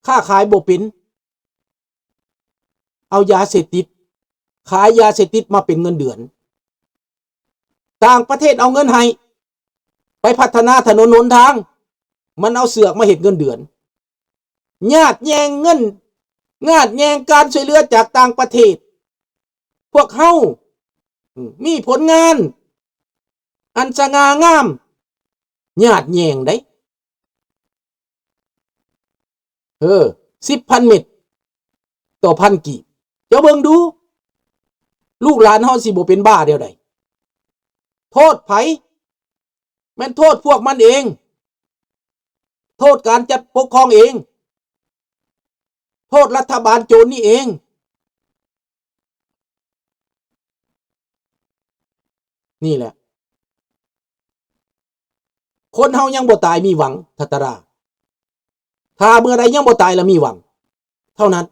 ຄ້າຂາຍບໍ່ເປັນ ເອົາຢາເສບຕິດ ຂາຍຢາເສບຕິດມາເປັນເງິນເດືອນ. ຕ່າງປະເທດເອົາເງິນໃຫ້ ໄປພັດທະນາຖະໜົນຫົນທາງ ມັນເອົາເຊືອກມາເຮັດເງິນເດືອນ. ຍາດແຍ່ງເງິນ ຍາດແຍ່ງການຊ່ວຍເຫຼືອຈາກຕ່າງປະເທດ. ພວກເຮົາ ອືມ ມີຜົນງານອັນສະຫງ່າງາມ ຍາດແຍ່ງໄດ໋. ເອີ ສິບພັນເມັດຕໍ່ພັນກີບ. ເຈົ້າເບິ່ງດູ ລູກຫຼານເຮົາຊິບໍ່ເປັນບ້າແນວໃດ? ໂທດໃຜ? ແມ່ນໂທດພວກມັນເອງ, ໂທດການຈັດປົກຄອງເອງ, ໂທດລັດຖະບານໂຈນນີ້ເອງ. ນີ້ແຫຼະ ຄົນເຮົາຍັງບໍ່ຕາຍມີຫວັງ ທັດຕະລາ. ຖ້າເມື່ອໃດຍັງບໍ່ຕາຍລະມີຫວັງເທົ່ານັ້ນ.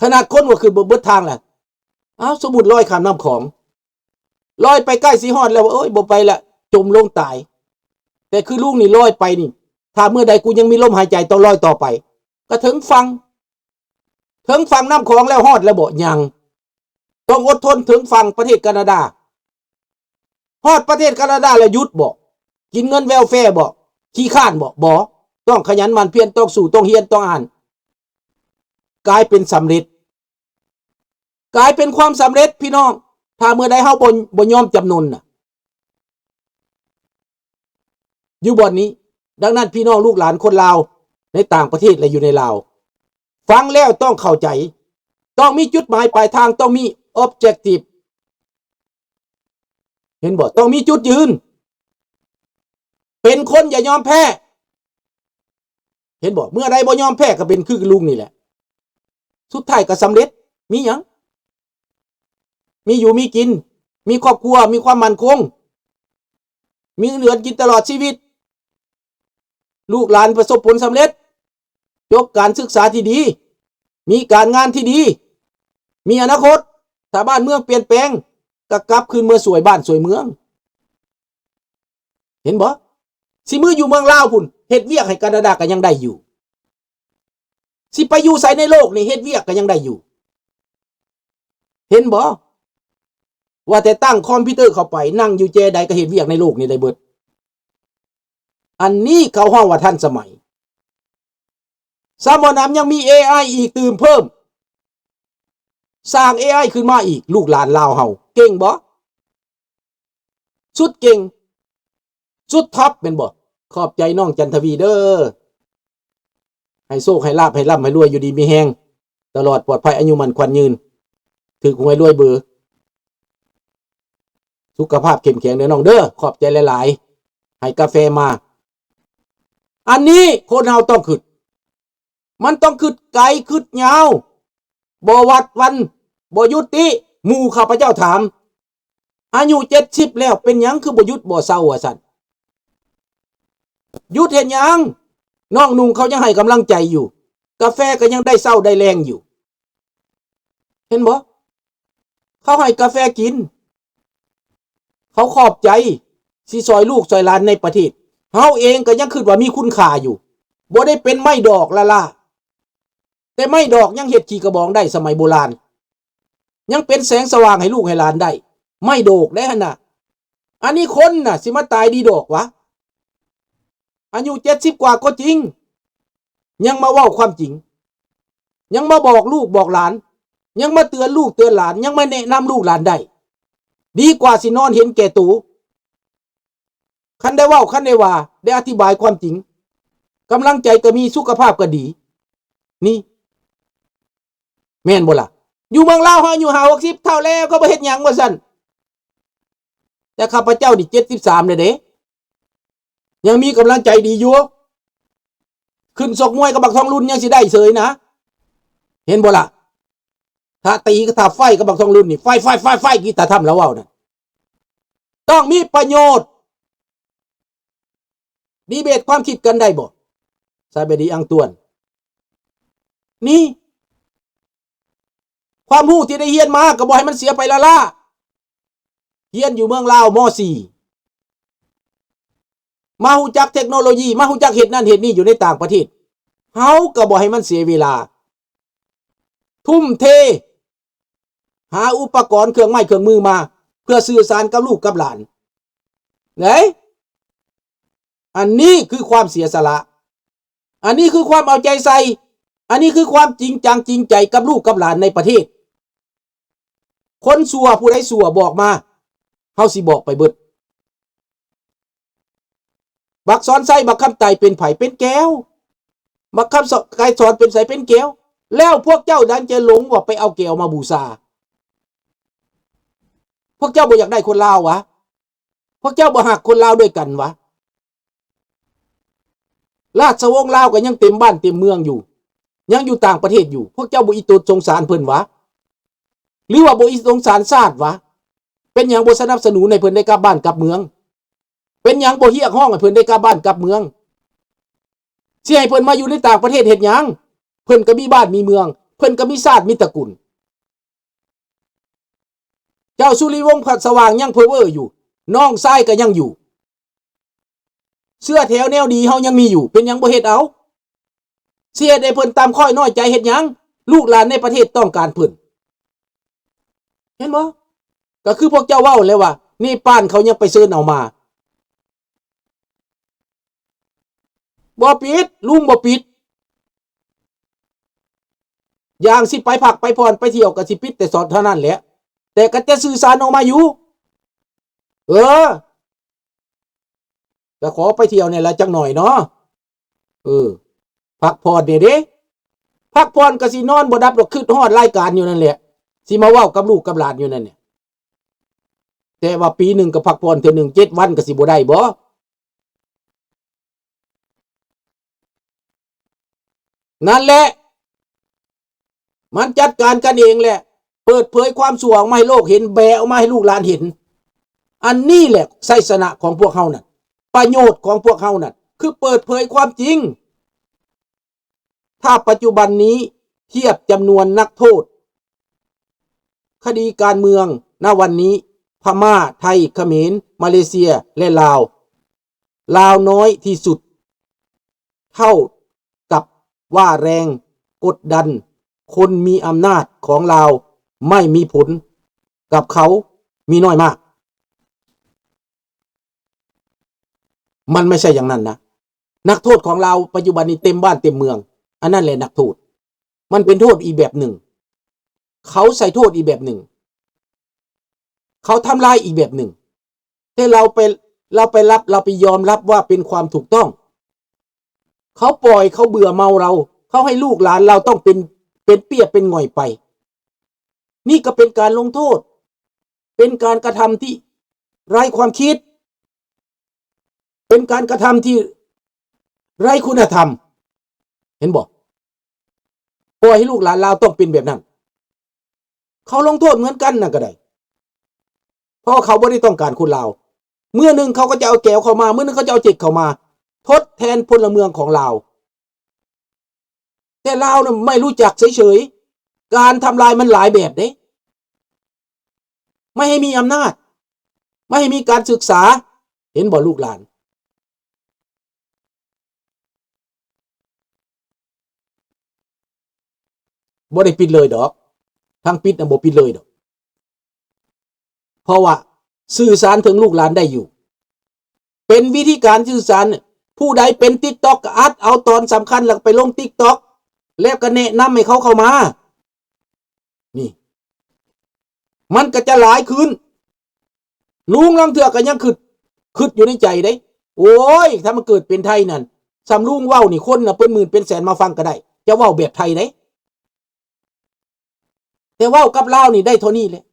ຂະໜາດຄົນວ່າຂຶ້ນເບິດທາງແຫຼະ. ອ້າວ ສົມມຸດລອຍຂ້າມນ້ຳຂອງ ລອຍໄປໃກ້ຊິຮອດແລ້ວ ໂອ້ຍ ບໍ່ໄປລະ ຈົມລົງຕາຍ. ແຕ່ຄືລຸງນີ້ລອຍໄປນີ້ ຖ້າເມື່ອໃດກູຍັງມີລົມຫາຍໃຈ ຕ້ອງລອຍຕໍ່ໄປ ກະເຖິງຝັ່ງ. ເຖິງຝັ່ງນ້ຳຂອງແລ້ວ ຮອດແລ້ວບໍ? ຍັງ. ຕ້ອງອົດທົນເຖິງຝັ່ງປະເທດການາດາ. ຮອດປະເທດການາດາແລ້ວຢຸດບໍ? ກິນເງິນແວລແຟບໍ? ຂີ້ຄ້ານບໍ? ບໍ່. ຕ້ອງຂະຫຍັນໝັ່ນພຽນ, ຕ້ອງສູ້, ຕ້ອງຮຽນ, ຕ້ອງອ່ານ. ກາຍເປັນສຳເລັດ. ກາຍເປັນຄວາມສຳເລັດພີ່ນ້ອງ ຖ້າເມື່ອໃດເຮົາບໍ່ ບໍ່ຍອມຈຳນົນນະ ຢູ່ບ່ອນນີ້. ດັ່ງນັ້ນ ພີ່ນ້ອງລູກຫຼານຄົນລາວໃນຕ່າງປະເທດ ແລະ ຢູ່ໃນລາວ ຟັງແລ້ວຕ້ອງເຂົ້າໃຈ, ຕ້ອງມີຈຸດໝາຍປາຍທາງ, ຕ້ອງມີ objective ເຫັນບໍ່? ຕ້ອງມີຈຸດຢືນ. ເປັນຄົນຢ່າຍອມແພ້. ເຫັນບໍ່? ເມື່ອໃດບໍ່ຍອມແພ້ກໍເປັນຄືລຸງນີ້ແຫຼະ. ສຸດທ້າຍກໍສຳເລັດ. ມີຫຍັງ? ມີຢູ່ມີກິນ, ມີຄອບຄົວ, ມີຄວາມໝັ້ນຄົງ, ມີເງິນເດືອນກິນຕະຫຼອດຊີວິດ. ລູກຫຼານປະສົບຜົນສຳເລັດ. ຈົບການສຶກສາທີ່ດີ, ມີການງານທີ່ດີ, ມີອະນາຄົດ. ຖ້າບ້ານເມືອງປ່ຽນແປງ ກໍກັບຄືນເມືອຊ່ວຍບ້ານຊ່ວຍເມືອງ. ເຫັນບໍ່? ຊິເມືອຢູ່ເມືອງລາວພຸ້ນ ເຮັດວຽກໃຫ້ການາດາກໍຍັງໄດ້ຢູ່. ຊິໄປຢູ່ໃສໃນໂລກນີ້ ເຮັດວຽກກໍຍັງໄດ້ຢູ່. ເຫັນບໍ່? ວ່າແຕ່ຕັ້ງຄອມພິວເຕີເຂົ້າໄປ ນັ່ງຢູ່ແຈໃດກໍເຮັດວຽກໃນໂລກນີ້ໄດ້ເບິດ. ອັນນີ້ເຂົາຮ້ອງວ່າທັນສະໄໝ. ຊ້ຳບໍ່ໜຳຍັງມີເອໄອອີກຕື່ມເພີ່ມ. ສ້າງເອໄອຂຶ້ນມາອີກ. ລູກຫຼານລາວເຮົາເກັ່ງບໍ່? ສຸດເກັ່ງ ສຸດທັອບແມ່ນບໍ່? ຂອບໃຈນ້ອງຈັນທະວີເດີ້. ໃຫ້ໂຊກໃຫ້ລາບ ໃຫ້ລ່ຳໃຫ້ລວຍ ຢູ່ດີມີແຮງ ຕະຫຼອດປອດໄພ ອາຍຸໝັ້ນຂວັນຍືນ ຖືກຫວຍລວຍເບີ ສຸຂະພາບເຂັ້ມແຂງເດີ້ນ້ອງເດີ້. ຂອບໃຈຫຼາຍໆ ໃຫ້ກາແຟມາ. ອັນນີ້ຄົນເຮົາຕ້ອງຄິດ ມັນຕ້ອງຄິດໄກຄິດຍາວ ບໍ່ວັດວັນ ບໍ່ຢຸດຕິ. ໝູ່ຂ້າພະເຈົ້າຖາມ ອາຍຸເຈັດສິບແລ້ວ ເປັນຫຍັງຄືບໍ່ຢຸດບໍ່ເຊົາວ່າຊັ້ນ? ຢຸດເຮັດຫຍັງ? ນ້ອງນຸ່ງເຂົາຍັງໃຫ້ກຳລັງໃຈຢູ່ ກາແຟກໍຍັງໄດ້ເຊົ້າໄດ້ແລງຢູ່. ເຫັນບໍ່? ເຂົາໃຫ້ກາແຟກິນ ເຂົາຂອບໃຈ ຊິຊ່ອຍລູກຊ່ອຍຫຼານໃນປະເທດ. ເຮົາເອງກໍຍັງຄິດວ່າມີຄຸນຄ່າຢູ່ ບໍ່ໄດ້ເປັນໄມ້ດອກລ້າໆ ແຕ່ໄມ້ດອກຍັງເຮັດຂີ້ກະບອງໄດ້ສະໄໝໂບລານ ຍັງເປັນແສງສະຫວ່າງໃຫ້ລູກໃຫ້ຫຼານໄດ້ ໄມ້ໂດກໄດ້ຫັ້ນນະ. ອັນນີ້ຄົນນະ ຊິມາຕາຍດີດອກຫວາ? ອາຍຸເຈັດສິບກວ່າກໍຈິງ ຍັງມາເວົ້າຄວາມຈິງ ຍັງມາບອກລູກບອກຫຼານ ຍັງມາເຕືອນລູກເຕືອນຫຼານ ຍັງມາແນະນຳລູກຫຼານໄດ້ ດີກວ່າຊິນອນເຫັນແກ່ໂຕ. ຄັນໄດ້ເວົ້າ ຄັນໄດ້ວ່າ ໄດ້ອະທິບາຍຄວາມຈິງ ກຳລັງໃຈກໍມີ ສຸຂະພາບກໍດີ ນີ້ ແມ່ນບໍ່ລະ? ຢູ່ເມືອງລາວເຮົາອາຍຸຫ້າຫົກສິບ ເຖົ້າແລ້ວກໍບໍ່ເຮັດຫຍັງວ່າຊັ້ນ ແຕ່ຂ້າພະເຈົ້ານີ້ເຈັດສິບສາມແລ້ວເດ້ ຍັງມີກຳລັງໃຈດີຢູ່ ຂຶ້ນຊົກມວຍກັບບັກທອງລຸນຍັງຊິໄດ້ເສີຍນະ ເຫັນບໍ່ລະ? ຖ້າຕີ ຖ້າໄຟກັບບັກທອງລຸນນີ້ ໄຟ ໄຟ ໄຟ ໄຟ ທີ່ຕາທຳລາວເວົ້ານັ້ນ ຕ້ອງມີປະໂຫຍດ. ດີເບດຄວາມຄິດກັນໄດ້ບໍ່? ສະບາຍດີອັງຕວນ ນີ້ ຄວາມຮູ້ທີ່ໄດ້ຮຽນມາກໍບໍ່ໃຫ້ມັນເສຍໄປລ້າໆ. ຮຽນຢູ່ເມືອງລາວ ມໍສີ່ ມາຮູ້ຈັກເທັກໂນໂລຢີ ມາຮູ້ຈັກເຮັດນັ້ນເຮັດນີ້ຢູ່ໃນຕ່າງປະເທດ ເຮົາກໍບໍ່ໃຫ້ມັນເສຍເວລາ ທຸ່ມເທ ຫາອຸປະກອນເຄື່ອງໄມ້ເຄື່ອງມືມາ ເພື່ອສື່ສານກັບລູກກັບຫຼານ ເດ້. ອັນນີ້ຄືຄວາມເສຍສະຫຼະ ອັນນີ້ຄືຄວາມເອົາໃຈໃສ່ ອັນນີ້ຄືຄວາມຈິງຈັງຈິງໃຈກັບລູກກັບຫຼານໃນປະເທດ. ຄົນຊົ່ວຜູ້ໃດຊົ່ວບອກມາ ເຮົາຊິບອກໄປເບິດ. ບັກສອນໄຊ ບັກຄຳໄຕ ເປັນໃຜ? ເປັນແກວ. ບັກຄຳ ໄກສອນ ເປັນໃສ? ເປັນແກວ. ແລ້ວພວກເຈົ້າຍັງຈະຫຼົງວ່າໄປເອົາແກວມາບູຊາ. ພວກເຈົ້າບໍ່ຢາກໄດ້ຄົນລາວຫວາ? ພວກເຈົ້າບໍ່ຮັກຄົນລາວດ້ວຍກັນຫວາ? ລາຊະວົງລາວກໍຍັງເຕັມບ້ານເຕັມເມືອງຢູ່ ຍັງຢູ່ຕ່າງປະເທດຢູ່. ພວກເຈົ້າບໍ່ອີຕົດສົງສານເພິ່ນຫວາ? ຫຼືວ່າບໍ່ອີຕົດສົງສານຊາດຫວາ? ເປັນຫຍັງບໍ່ສະໜັບສະໜູນໃຫ້ເພິ່ນໄດ້ກັບບ້ານກັບເມືອງ? ເປັນຫຍັງບໍ່ຮຽກຮ້ອງໃຫ້ເພິ່ນໄດ້ກັບບ້ານກັບເມືອງ? ຊິໃຫ້ເພິ່ນມາຢູ່ໃນຕ່າງປະເທດເຮັດຫຍັງ? ເພິ່ນກໍມີບ້ານມີເມືອງ ເພິ່ນກໍມີຊາດມີຕະກຸນ. ເຈົ້າສຸລິວົງພັດສະຫວ່າງຍັງເພີເວີຢູ່ ນ້ອງຊາຍກໍຍັງຢູ່ ເຊື້ອແຖວແນວດີເຮົາຍັງມີຢູ່ ເປັນຫຍັງບໍ່ເຮັດເອົາ? ຊິເຮັດໃຫ້ເພິ່ນຕ່ຳຄ້ອຍນ້ອຍໃຈເຮັດຫຍັງ? ລູກຫຼານໃນປະເທດຕ້ອງການເພິ່ນ ເຫັນບໍ່? ກໍຄືພວກເຈົ້າເວົ້າແຫຼະວ່າ ເນປານເຂົາຍັງໄປເຊີນເອົາມາ. ບໍ່ປິດ ລຸງບໍ່ປິດ. ຢ່າງຊິໄປພັກໄປຜ່ອນໄປທ່ຽວກໍຊິປິດແຕ່ສອດເທົ່ານັ້ນແຫຼະ ແຕ່ກໍຈະສື່ສານອອກມາຢູ່. ເອີ ກໍຂໍໄປທ່ຽວແດ່ລະຈັກໜ້ອຍເນາະ. ເອີ ພັກຜ່ອນແດ່ເດ້ ພັກຜ່ອນກໍຊິນອນບໍ່ຫຼັບດອກ ຄິດຮອດລາຍການຢູ່ນັ້ນແຫຼະ ຊິມາເວົ້າກັບລູກກັບຫຼານຢູ່ນັ້ນແຫຼະ. ແຕ່ວ່າປີໜຶ່ງກໍພັກຜ່ອນເທື່ອໜຶ່ງ ເຈັດວັນກໍຊິບໍ່ໄດ້ບໍ? ນັ້ນແຫຼະ ມັນຈັດການກັນເອງແຫຼະ ເປີດເຜີຍຄວາມຊົ່ວອອກມາໃຫ້ໂລກເຫັນ ແບະອອກມາໃຫ້ລູກຫຼານເຫັນ. ອັນນີ້ແຫຼະໄຊຊະນະຂອງພວກເຮົານັ້ນ ປະໂຫຍດຂອງພວກເຮົານັ້ນ ຄືເປີດເຜີຍຄວາມຈິງ. ຖ້າປັດຈຸບັນນີ້ທຽບຈຳນວນນັກໂທດຄະດີການເມືອງນະວັນນີ້ ພະມ້າ, ໄທ, ຂະເໝນ, ມາເລເຊຍ ແລະ ລາວ, ລາວນ້ອຍທີ່ສຸດເທົ່າກັບວ່າແຮງກົດດັນຄົນມີອຳນາດຂອງລາວໄມ່ມີຜົນກັບເຂົາມີນ້ອຍມາກ. ມັນໄມ່ໃຊ່ຢ່າງນັ້ນນະ. ນັກໂທດຂອງລາວປັດຈຸບັນນີ້ເຕັມບ້ານເຕັມເມືອງ. ອັນນັ້ນແຫຼະນັກໂທດ. ມັນເປັນໂທດອີກແບບໜຶ່ງ. ເຂົາໃສ່ໂທດອີກແບບໜຶ່ງ. ເຂົາທຳລາຍອີກແບບໜຶ່ງ. ແຕ່ລາວໄປ, ລາວໄປຮັບ, ລາວໄປຍອມຮັບວ່າເປັນຄວາມຖືກຕ້ອງ. ເຂົາປ່ອຍ, ເຂົາເບື່ອເມົາລາວ. ເຂົາໃຫ້ລູກຫຼານລາວຕ້ອງເປັນ, ເປັນເປ້ຍເປັນຫງອຍໄປ. ນີ້ກໍເປັນການລົງໂທດ. ເປັນການກະທຳທີ່ໄຮ້ຄວາມຄິດ, ເປັນການກະທຳທີ່ໄຮ້ຄຸນນະທຳ, ເຫັນບໍ່? ປ່ອຍໃຫ້ລູກຫຼານລາວຕ້ອງເປັນແບບນັ້ນ. ເຂົາລົງໂທດເໝືອນກັນນັ້ນກໍໄດ້, ເພາະວ່າເຂົາບໍ່ໄດ້ຕ້ອງການຄົນລາວ. ມື້ໜຶ່ງເຂົາກໍຈະເອົາແກວເຂົ້າມາ, ມື້ໜຶ່ງເຂົາຈະເອົາເຈັກເຂົ້າມາ ທົດແທນພົນລະເມືອງຂອງລາວ. ແຕ່ລາວນະໄມ່ຮູ້ຈັກເສີຍໆ, ການທຳລາຍມັນຫຼາຍແບບເດ້, ໄມ່ໃຫ້ມີອຳນາດ, ໄມ່ໃຫ້ມີການສຶກສາ, ເຫັນບໍ່ລູກຫຼານ? ບໍ່ໄດ້ປິດເລີຍດອກ, ທາງປິດນະບໍ່ປິດເລີຍດອກ. ເພາະວ່າສື່ສານເຖິງລູກຫຼານໄດ້ຢູ່, ເປັນວິທີການສື່ສານ. ຜູ້ໃດເປັນ TikTok ກໍອັດເອົາຕອນສຳຄັນແລ້ວໄປລົງ TikTok ແລ້ວກໍແນະນຳໃຫ້ເຂົາເຂົ້າມາ. ນີ້ ມັນກໍຈະຫຼາຍຂຶ້ນ. ລຸງລາງເທື່ອກໍຍັງຄິດ, ຄິດຢູ່ໃນໃຈເດ້, ໂອ້ຍ ຖ້າມັນເກີດເປັນໄທນັ້ນ, ສ່ຳລຸງເວົ້ານີ້ ຄົນນະເປັນໝື່ນເປັນແສນມາຟັງກໍໄດ້, ຈະເວົ້າແບບໄທເດ້. ແຕ່ເວົ້າກັບລາວນີ້ໄດ້ເທົ່ານີ້ແຫຼະ.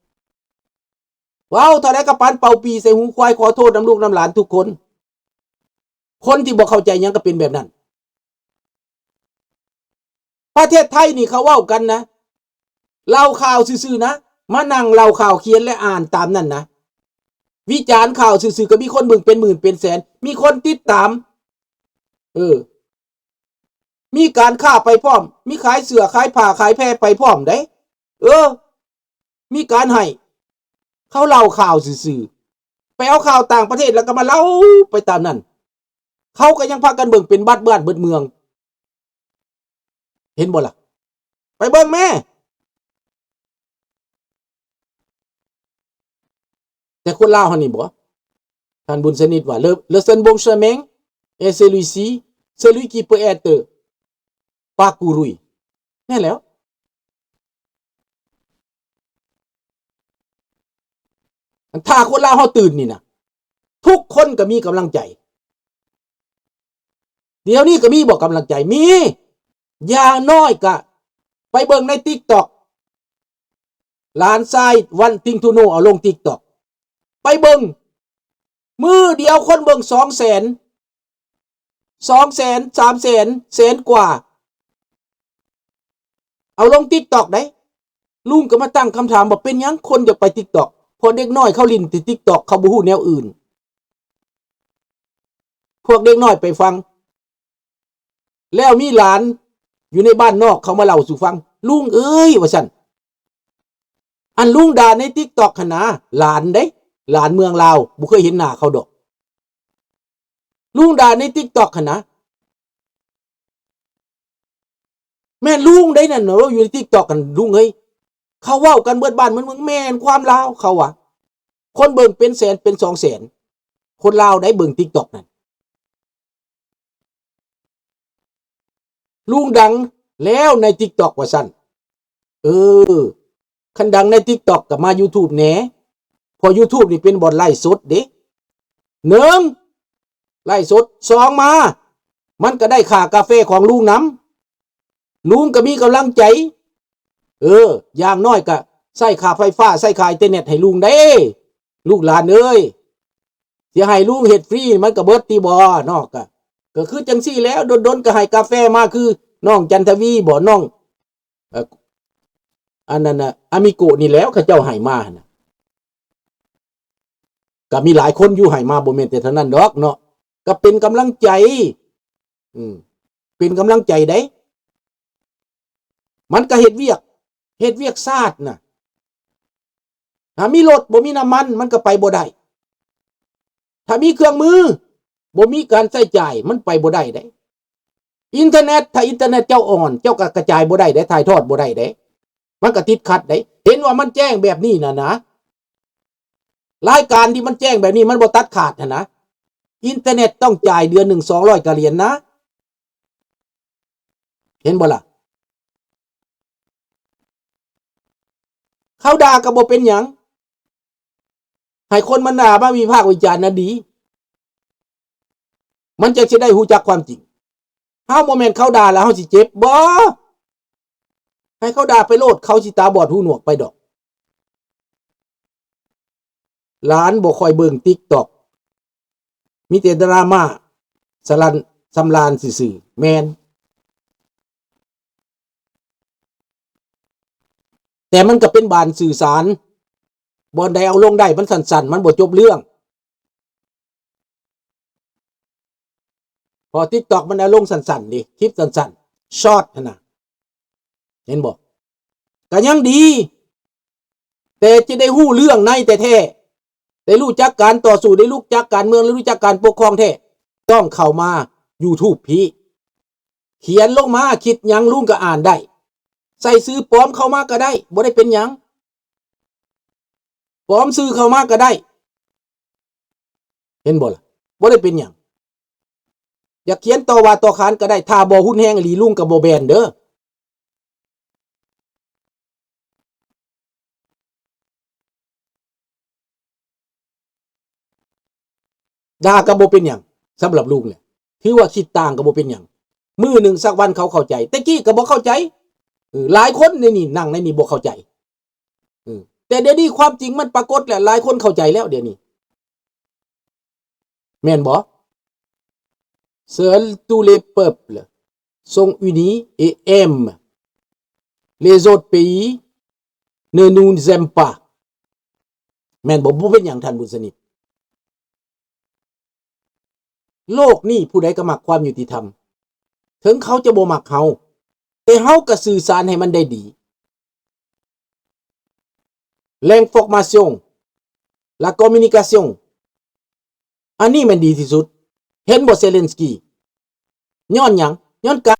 ເວົ້າເທົ່າໃດກໍປານເປົ່າປີໃສ່ຫູຄວາຍ. ຂໍໂທດນຳລູກນຳຫຼານທຸກຄົນ. ຄົນທີ່ບໍ່ເຂົ້າໃຈຫຍັງກໍເປັນແບບນັ້ນ. ປະເທດໄທນີ້ເຂົາເວົ້າກັນນະ, ເລົ່າຂ່າວຊື່ໆນະ, ມານັ່ງເລົ່າຂ່າວຂຽນ ແລະ ອ່ານຕາມນັ້ນນະ, ວິຈານຂ່າວຊື່ໆກໍມີຄົນເບິ່ງເປັນໝື່ນເປັນແສນ, ມີຄົນຕິດຕາມ. ເອີ ມີການຄ້າໄປພ້ອມ, ມີຂາຍເສື້ອຂາຍຜ້າຂາຍແພໄປພ້ອມເດ້. ເອີ ມີການໃຫ້ເຂົາເລົ່າຂ່າວຊື່ໆ, ໄປເອົາຂ່າວຕ່າງປະເທດແລ້ວກໍມາເລົ່າໄປຕາມນັ້ນ. ເຂົາກໍຍັງພາກັນເບິ່ງເປັນບັດບ້ານເບິດເມືອງ. ເຫັນບໍ່ລະ? ໄປເບິ່ງແມ້. ແຕ່ຄົນລາວເຮົານີ້ບໍ? ທ່ານບຸນສະໜິດວ່າ Le, le seul bon chemin est celui-ci, celui qui peut être parcouru. ແມ່ນແລ້ວ. ອັນ ຖ້າຄົນລາວເຮົາຕື່ນນີ້ນະ ທຸກຄົນກໍມີກຳລັງໃຈ. ດຽວນີ້ກໍມີບໍ່ກຳລັງໃຈ? ມີ. ຢ່າງໜ້ອຍກະໄປເບິ່ງໃນ TikTok. ຫຼານຊາຍວັນທິງທູໂນເອົາລົງ TikTok. ໄປເບິ່ງ. ມື້ດຽວຄົນເບິ່ງສອງແສນ, ສອງແສນ, ສາມແສນ, ແສນກວ່າ. ເອົາລົງ TikTok ໄດ໋. ລຸງກໍມາຕັ້ງຄຳຖາມວ່າ ເປັນຫຍັງຄົນຢາກໄປ TikTok? ເພາະເດັກນ້ອຍເຂົາຫຼິ້ນແຕ່ TikTok ເຂົາບໍ່ຮູ້ແນວອື່ນ. ພວກເດັກນ້ອຍໄປຟັງ ແລ້ວມີຫຼານຢູ່ໃນບ້ານນອກເຂົາມາເລົ່າສູ່ຟັງ, ລຸງເອີຍ ວ່າຊັ້ນ, ອັນລຸງດ່າໃນ TikTok ຫັ້ນນາ, ຫຼານເດ້, ຫຼານເມືອງລາວ, ບໍ່ເຄີຍເຫັນໜ້າເຂົາດອກ. ລຸງດ່າໃນ TikTok ຫັ້ນນາ, ແມ່ນລຸງໄດ໋ນັ້ນ, ເວົ້າຢູ່ໃນ TikTok ຫັ້ນ, ລຸງເອີຍ, ເຂົາເວົ້າກັນເບິດບ້ານເບິດເມືອງ, ແມ່ນຄວາມລາວ ເຂົາວ່າ, ຄົນເບິ່ງເປັນແສນເປັນສອງແສນ, ຄົນລາວໄດ໋ເບິ່ງ TikTok ນັ້ນ. ລຸງດັງແລ້ວໃນ TikTok ວ່າຊັ້ນ. ເອີ ຄັນດັງໃນ TikTok ກໍມາ YouTube ແດ່, ເພາະ YouTube ນີ້ເປັນບ່ອນໄລຟ໌ສົດເດ້. ໜຶ່ງ ໄລຟ໌ສົດ, ສອງ ມາ ມັນກໍໄດ້ຄ່າກາແຟຂອງລຸງນຳ, ລຸງກໍມີກຳລັງໃຈ. ເອີ ຢ່າງໜ້ອຍກໍໃຊ້ຄ່າໄຟຟ້າ, ໃຊ້ຄ່າອິນເຕີເນັດໃຫ້ລຸງເດ້, ລູກຫຼານເອີຍ. ຊິໃຫ້ລຸງເຮັດຟຣີມັນກໍເບິດຕິບໍເນາະ. ກໍ ກໍຄືຈັ່ງຊີ້ແຫຼະ, ດົນໆກໍໃຫ້ກາແຟມາ ຄືນ້ອງຈັນທະວີບໍ, ນ້ອງ ເອີ ອັນນັ້ນນະ ອາມິໂກະນີ້ແຫຼະ ເຂົາເຈົ້າໃຫ້ມາຫັ້ນນະ. ກໍມີຫຼາຍຄົນຢູ່ໃຫ້ມາ, ບໍ່ແມ່ນແຕ່ເທົ່ານັ້ນດອກເນາະ, ກໍເປັນກຳລັງໃຈ, ອືມ ເປັນກຳລັງໃຈເດ້. ມັນກໍເຮັດວຽກ, ເຮັດວຽກຊາດນະ. ຖ້າມີລົດບໍ່ມີນ້ຳມັນ ມັນກໍໄປບໍ່ໄດ້. ຖ້າມີເຄື່ອງມືບໍ່ມີການໃຊ້ຈ່າຍ ມັນໄປບໍ່ໄດ້ເດ້. ອິນເຕີເນັດ, ຖ້າອິນເຕີເນັດເຈົ້າອ່ອນ, ເຈົ້າກໍກະຈາຍບໍ່ໄດ້ເດ້, ຖ່າຍທອດບໍ່ໄດ້ເດ້, ມັນກໍຕິດຂັດເດ້. ເຫັນວ່າມັນແຈ້ງແບບນີ້ນະນະ, ລາຍການທີ່ມັນແຈ້ງແບບນີ້ ມັນບໍ່ຕັດຂາດຫັ້ນນະ, ອິນເຕີເນັດຕ້ອງຈ່າຍເດືອນໜຶ່ງສອງຮ້ອຍກວ່າຫຼຽນນະ. ເຫັນບໍ່ລະ? ເຂົາດ່າກໍບໍ່ເປັນຫຍັງ, ໃຫ້ຄົນມັນດ່າມາວິພາກວິຈານນະດີ, ມັນຈັ່ງຊິໄດ້ຮູ້ຈັກຄວາມຈິງ. ເຮົາບໍ່ແມ່ນເຂົາດ່າແລ້ວເຮົາຊິເຈັບ, ບໍ່, ໃຫ້ເຂົາດ່າໄປໂລດ, ເຂົາຊິຕາບອດຫູໜວກໄປດອກ. ຫຼານບໍ່ຄ່ອຍເບິ່ງ TikTok, ມີແຕ່ດຣາມາສະລັນສຳລານຊື່ໆ. ແມ່ນ, ແຕ່ມັນກໍເປັນບານສື່ສານ, ບ່ອນໃດເອົາລົງໄດ້ມັນສັ້ນໆ, ມັນບໍ່ຈົບເລື່ອງ. ເພາະ TikTok ມັນເອົາລົງສັ້ນໆເດ້, ຄລິບສັ້ນໆ, short ຫັ້ນນະ. ເຫັນບໍ່? ກໍຍັງດີ, ແຕ່ຈະໄດ້ຮູ້ເລື່ອງໃນແທ້ໆ, ໄດ້ຮູ້ຈັກການຕໍ່ສູ້, ໄດ້ຮູ້ຈັກການເມືອງ, ໄດ້ຮູ້ຈັກການປົກຄອງແທ້, ຕ້ອງເຂົ້າມາ YouTube ພີ້. ຂຽນລົງມາ, ຄິດຫຍັງລຸງກໍອ່ານໄດ້. ໃສ່ຊື່ປອມເຂົ້າມາກໍໄດ້, ບໍ່ໄດ້ເປັນຫຍັງ. ປອມຊື່ເຂົ້າມາກໍໄດ້, ເຫັນບໍ່ລະ? ບໍ່ໄດ້ເປັນຫຍັງ. ຢາກຂຽນຕໍ່ວ່າຕໍ່ຂານກໍໄດ້, ຖ້າບໍ່ຮຸນແຮງອີ່ຫຼີ ລຸງກໍບໍ່ແບນເດີ. ດ່າກໍບໍ່ເປັນຫຍັງ, ສຳລັບລຸງແຫຼະ, ຖືວ່າຄິດຕ່າງກໍບໍ່ເປັນຫຍັງ. ມື້ໜຶ່ງສັກວັນເຂົາເຂົ້າໃຈ. ແຕ່ກີ້ກໍບໍ່ເຂົ້າໃຈ, ເອີ ຫຼາຍຄົນໃນນີ້, ນັ່ງໃນນີ້ບໍ່ເຂົ້າໃຈ. ເອີ ແຕ່ດຽວນີ້ຄວາມຈິງມັນປາກົດແລ້ວ, ຫຼາຍຄົນເຂົ້າໃຈແລ້ວດຽວນີ້, ແມ່ນບໍ່? Seuls tous les peuples sont unis et aiment, les autres pays ne nous aiment pas. ແມ່ນບໍ່? ບໍ່ເປັນຫຍັງທ່ານບຸນສະໜິດ. ໂລກນີ້ຜູ້ໃດກໍມັກຄວາມຍຸຕິທຳ, ເຖິງເຂົາຈະບໍ່ມັກເຮົາ, ແຕ່ເຮົາກໍສື່ສານໃຫ້ມັນໄດ້ດີ. L'information, la communication, ອັນນີ້ແມ່ນດີທີ່ສຸດ. ເຫັນບໍ່ Zelensky? ຍ້ອນຫຍັງ? ຍ້ອນກາ